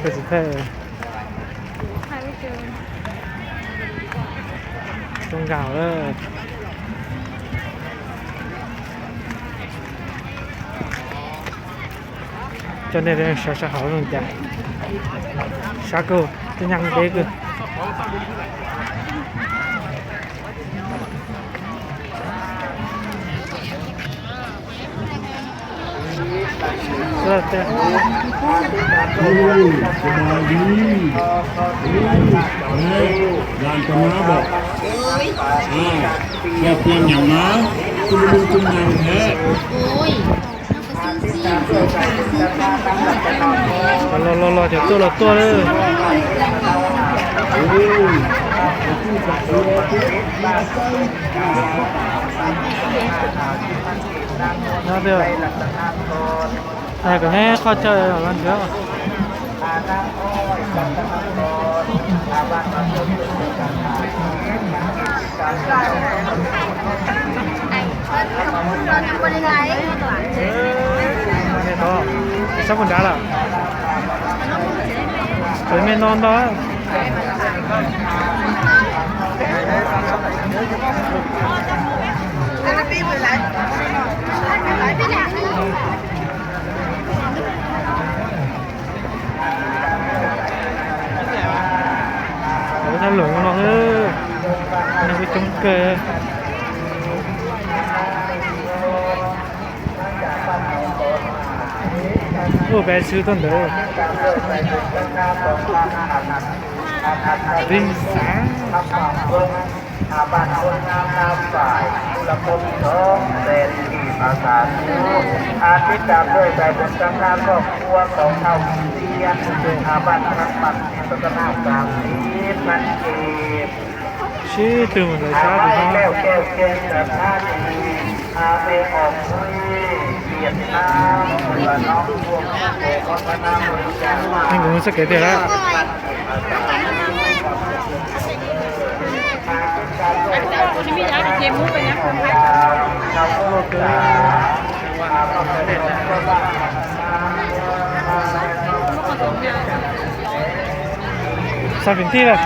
ກໍຊິແທ້ ຕ້ອງກາວເດີ. ເຈົ້າແນ່ເດີ ຊາຊາເຂົາລົງຈາ ຊາໂກ ເປັນຫຍັງເດັກເດີ. ເອີ ເອີ ສະບາຍດີ ເອີ ຫຼານກໍມາບໍ? ອ້າວ ບໍ່ປ່ຽນຫຍັງມາ ຄືບໍ່ເປັນຫຍັງແທ້. ໂອ້ຍ ລໍໆໆ ຈະຕົວະ ລໍຕົວະເດີ. ມາເດີ ແຕ່ກໍແນ່ເຂົ້າໃຈແລ້ວເດີ. ເອີ ແມ່ນບໍ່? ສັບບັນດາລະ ເປັນແມ່ນອນບໍ່? ໂອ້ ທາງຫຼວງເນາະ ເອີ ອັນນີ້ຄືຈົງເກີ. ໂອ້ ແປຊື່ຕົ້ນເດີ ດິນສາ. ອາ ບ້ານໂພນງາມນາຝ້າຍ ມູນລະຄົບສອງແສນກີບ ອາ ສາທຸ. ອາ ຕິດຕາມດ້ວຍໃຈບຸນສັງຄາຄອບຄົວຂອງທ້າວວິເຊຍນ ອາ ບ້ານທຳປັດ ມີສະຕະນາກສາມສິບພັນກີບ. ຊິຕື່ມເລີຍ ສາທຸເນາະ. ແກ້ວແກ້ວແກ່ນສະຖານີ ອາ ແມ່ອອກຄຸຍ ຫວຽດນາມ ເພິ່ນວ່ານ້ອງພວກໂກ ພັດທະນາບໍລິຈາກມາ ໃຫ້ງູສະເກັດເດລະ. ສາວເປັນທີ່ລະ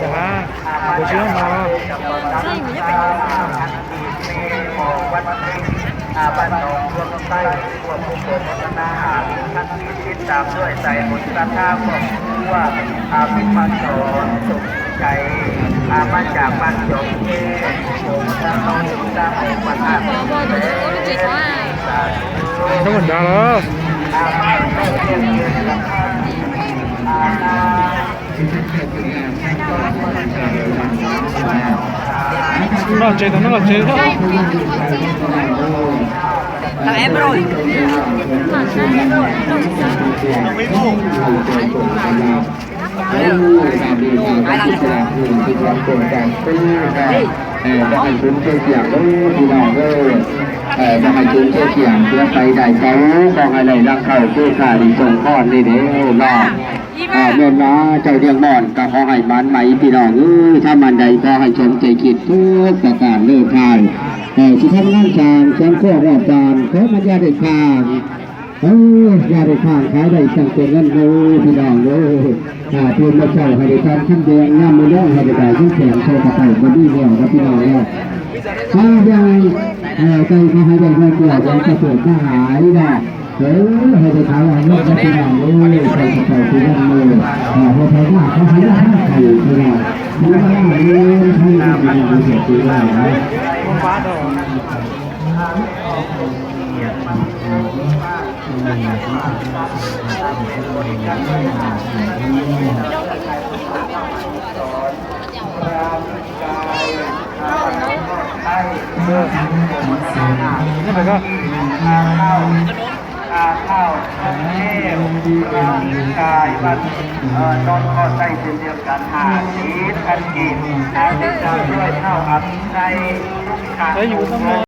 ຈະມາ ບໍ່ເຊື່ອມາ ໃສ່ມັນຍັງເປັນ ອາ ບ້ານໜອງລວງໃຕ້ ພວກຜູ້ຄົນພັດທະນາອາ ມີທັງມີຕິດຕາມດ້ວຍໃຈບຸນສັດທາຄອບຄົວ ອາ ພິມພາສອນ ສົມໃຈ ອາ ມາຈາກບ້ານຈອມແກ້ວ ໂຂງທາງນ້ອງຕາໂອກບັນອາດ ທຳມະດາລະ. ອາ ມາເຮັດວຽກເຮັດງານ ອາ ມາ ຊິທັກທາຍຜົນງານ Noche, no, noche, no. Tá, é, bro. Não, não, não. ເອີ ບໍ່ໃຫ້ສູນເສຍສຽງເດີພີ່ນ້ອງເດີ ເອີ ບໍ່ໃຫ້ສູນເສຍສຽງ ເພື່ອໄປໄດ້ເຈົ້າ ຂໍໃຫ້ໄດ້ລັງເຂົ້າຄືຂ້ານີ້ສົ່ງພອນນີ້ເດີເນາະ ເອີ ແມ່ນວ່າເຈົ້າດຽງມອນ ກໍຂໍໃຫ້ໝານໃໝ່ພີ່ນ້ອງເອີຍ ທຳອັນໃດຂໍໃຫ້ສົມໃຈຄິດທຸກປະການເດີທ່ານ ເອີ ຊິທຳງານສ້າງສວນຄົວຮອບບ້ານ ຂໍມັນຢ່າໄດ້ຄ້າງ ເອີ ຢ່າໄດ້ຄ້າງຂາຍໄດ້ຕັ້ງແຕ່ເງິນເດີພີ່ນ້ອງເດີ ອ່າ ຕື່ນມາເຊົ້າໃຫ້ໄດ້ທານຄຳແດງ ຍາມມື້ແລງໃຫ້ໄດ້ໄດ້ເງິນແສນໃສ່ກະເປົາບໍ່ມີແລ້ວເດີພີ່ນ້ອງເດີ ອ່າ ຢ່າ ເອີ ໃສ່ຂໍໃຫ້ໄດ້ເງິນແກ້ວ ຢ່າປະເສີດມາຫຼາຍເດີ ເອີ ໃຫ້ໄດ້ຂາຍເອົາເງິນເດີພີ່ນ້ອງເດີ ໃສ່ກະເປົາຄືເງິນເດີ ອ່າ ໃຫ້ໄປມາຂໍໃຫ້ໄດ້ທານໄຂ່ພີ່ນ້ອງ ເອີ ໃຫ້ໄດ້ເງິນໃຫ້ໄດ້ເງິນໃຫ້ໄດ້ເງິນ ນີ້ແຫຼະກໍ ອ່າ ຂ້າວ ເທວ ຮ່າງກາຍ ວັດ ເອີ ນນ ກໍໃຊ້ເຊັ່ນດຽວກັນ ຫ້າສິບພັນກີບ ອ່າ ເປັນເຈົ້າຊ່ວຍເຂົ້າອັບໃຊ້ ໄດ້ຢູ່ນຳ